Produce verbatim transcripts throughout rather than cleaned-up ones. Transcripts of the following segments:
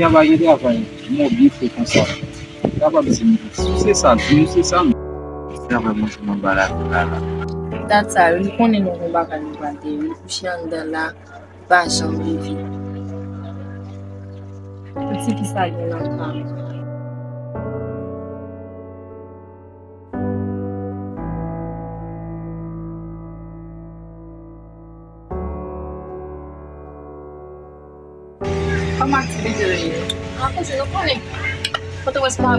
Travay, travay, mobil fè konsa. Kapab di m, si se sa, di m se sa. Travay manje m anba lavi la la. Dat sa yo, nou konnen nou gon bagay nou pral te, nou kouche anndan la, pa janm leve. Pou ti ki sa gen nan tan. Kòman ti bezwen yo? An koze nou konnen. Pòtoprens pa.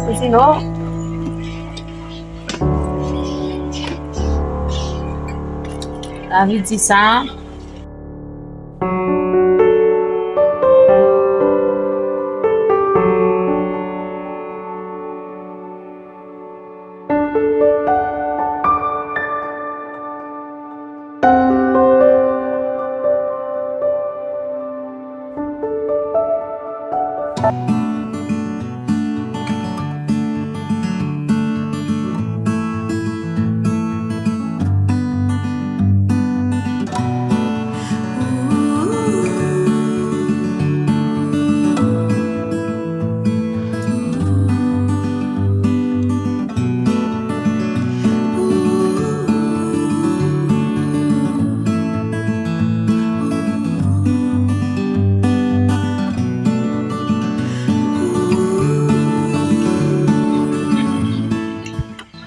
Koze non. Lavi di sa.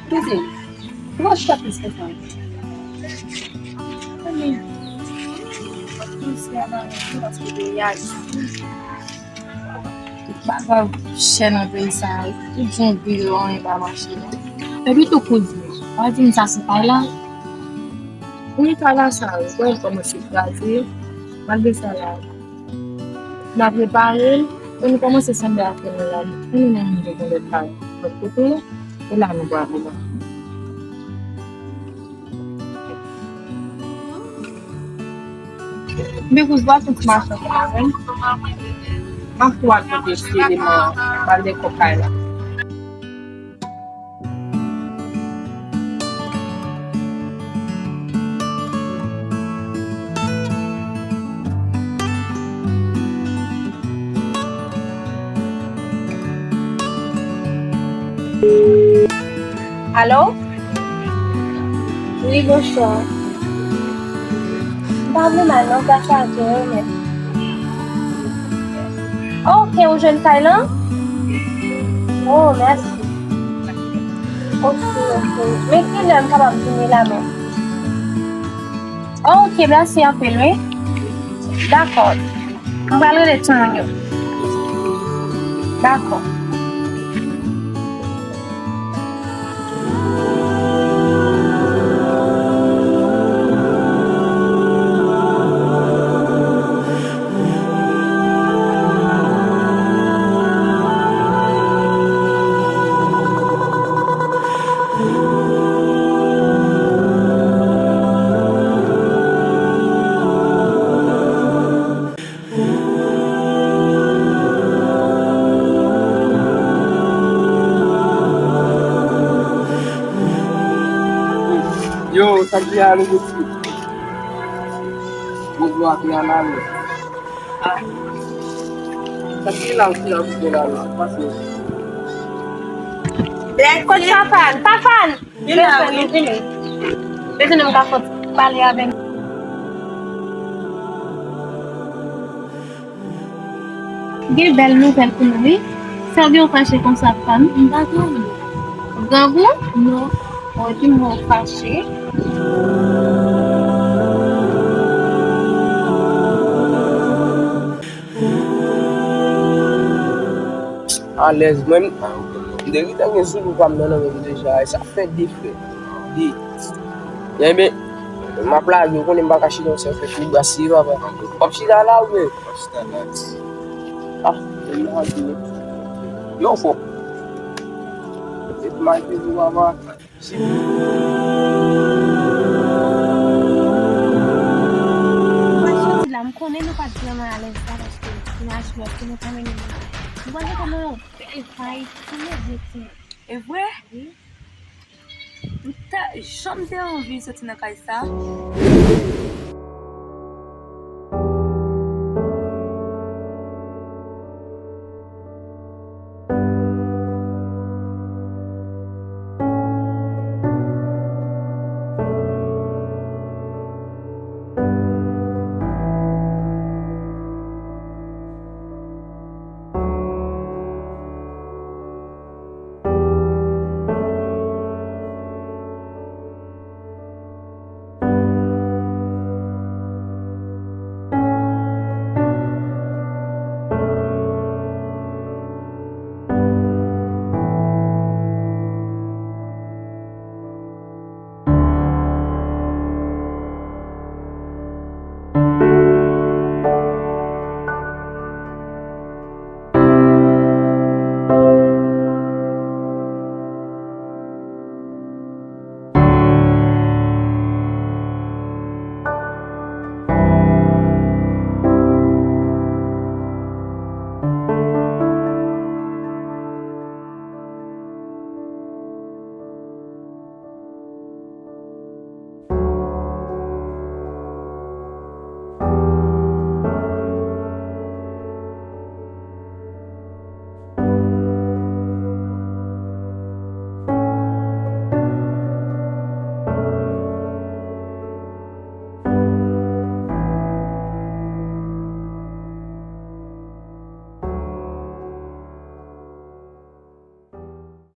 Kouzin, kòman w chita plis konsa? Kouzin, plis a nan men paske peyi a difisil. Bagay chè nan peyi sa a, tout jan w vire, anyen pa mache non. Epi tou kouzin, pa di m sa se kay la. Wi, kay la sa, ou wè l kòmanse kraze, malgre sa la. N ap repare l, pou nou kòmanse sanble ak nou la. Pou nou menm nou gen lòt kay lòt kote, e la nou prale la. Men kouz, ba tout machann sa menm. M ap tou al pote ti eleman, ba l de kòb kay la. Alo? Wi, bonswa. M pa vle mal non, pasaje yo, men. Ok, ou jwenn kay lan? Oh, mèsi. Ok, ok. Men kilè m kapab vini la menm? Oh, ok, mèsi anpil, wi. Dakò. M pral rele timoun yo. Dakò. Yo, sa k gen a, nou mesi? Bonjou, apre analiz. Ah. Sa ki la, ou ki la, ou ki la, la, pase. Lè kote Fafan, Fafan! Vin la, vin, vin. Bezwen m ka fon pale avè nou. Gen bèl nouvèl pou nou, wi. Sa w gen w fache konsa, fanm? M pa grangou. Grangou? Non. Bon, epi mwen fache. Alèz, mwen, m te gentan gen zoulou pa m nan nan men m deja, e sa fè de frè. De. Enben, m ap lage, ou konnen m pa ka chita yon sèl fè kou brasiye, papa. W ap chita la, oubyen? W ap chita la. Ah, men m ap di, yo, fò. Se pou m al di, papa. Mwen soti la, m konnen nou pa t vrèman alèz la, paske imajine w ke nou pa mennen nou. Nou pral rete nan yon bèl vayb, tou lè de tou. E vre? Wi. M ta janm te anvi soti nan kay sa.